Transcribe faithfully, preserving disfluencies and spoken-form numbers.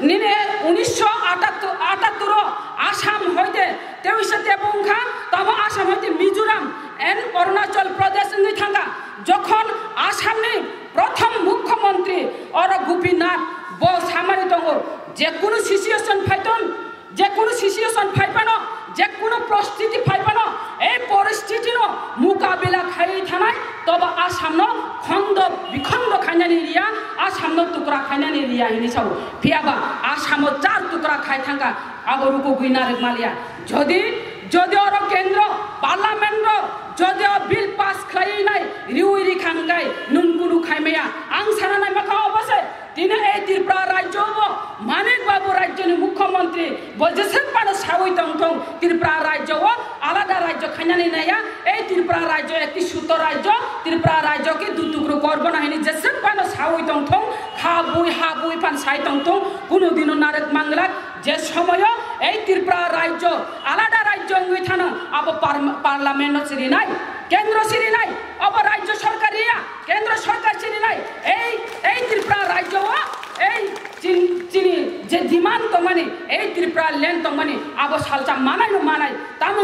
Nini unisho atattur, atattur o Assam hoite tewi se tebo wngkha, tamo Assam hoite Mizoram and Arunachal Pradesh wngwi thangkha. Jokhon Assamni prothom mukhyamantri oro Gopinath bo samani tongo, je kunu situation phaiton, je kunu situation phaiphano, je kunu poristiti phaiphano, ei poristitino mukabila khaiwi thanai, tobo Assamno khondo bikhondo khainani riya, Assamno tukra khainani riya hini sao. Phiyaba Assamo char tukra khai thangkha, abo rukugwi narwk maliya. Jodi, jodi oro kendro, parliament ro, jodi o bill pass khlaiwi nai, riwi rikha hwnkhe nwng kunu khaimaya. Ang sana nai makha obo se, tini ei Tripura rajyo bo Manik Babu rajyoni mukhyamantri bo jeswk phano sawi tongthung, Tripura rajyo o alada rajyo khainani naiya, ei Tripura rajyo ekti suto rajyo, Tripura rajyo ki dutukru korbo na hini jeswk phano sawi tongthung, kha bui ha bui phan sai tongthung, kunu dino narwk manglak, je somoyo ei Tripura rajyo alada rajyo wngwi thano, abo par-, parliament no sirinai, kendro sirinai, abo rajyo sarkar riya, kendro sarkar sirinai, ei, ei Tripura rajyo o, ei chin-, chini je demand tongmani, ei Tripura land tongmani, abo salsa manai no manai, tamo